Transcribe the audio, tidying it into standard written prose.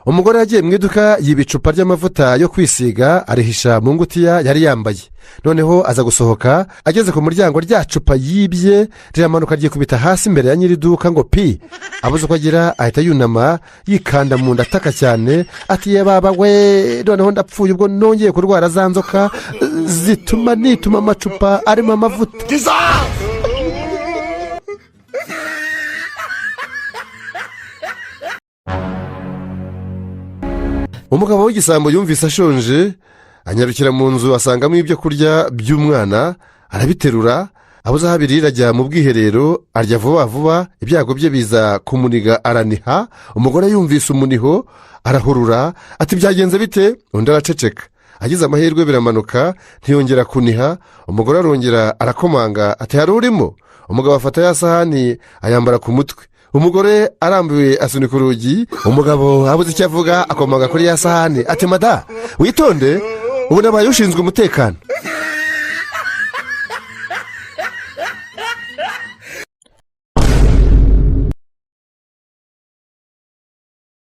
Umugore yagiye mu iduka yiba icupa ry'amavuta yo kwisiga, arihisha mu ngutiya yari yambaye. Noneho aza gusohoka, ageze ku muryango rya cupa yibye riramanuka, ryikubita hasi imbere ya nyiri iduka ngo pi. Abuze uko agira, ahita yunama yikanda mu nda, ataka cyane ati: "Ye baba we, noneho ndapfuye, ubwo nongeye kurwara za nzoka zituma nituma amacupa arimo amavuta." Umugabo w'igisambo yumvise ashonje, anyarukira mu nzu, asangamo ibyo kurya by'umwana, arabiterura. Abuze aho abirira, ajya mu bwiherero arya vuba vuba. Ibyago bye biza kumuniga, araniha. Umugore yumvise umuniho arahurura ati: "Byagenze bite?" Undi araceceka. Agize amahirwe biramanuka, ntiyongera kuniha. Umugore arongera arakomanga ati: "Hari urimo?" Umugabo afata ya sahani ayambara ku mutwe. Umugore arambuye asunika urugi. Umugabo abuze icyo avuga, akomanga kuri ya sahani ati: "Mada, witonde, ubu nabaye ushinzwe umutekano."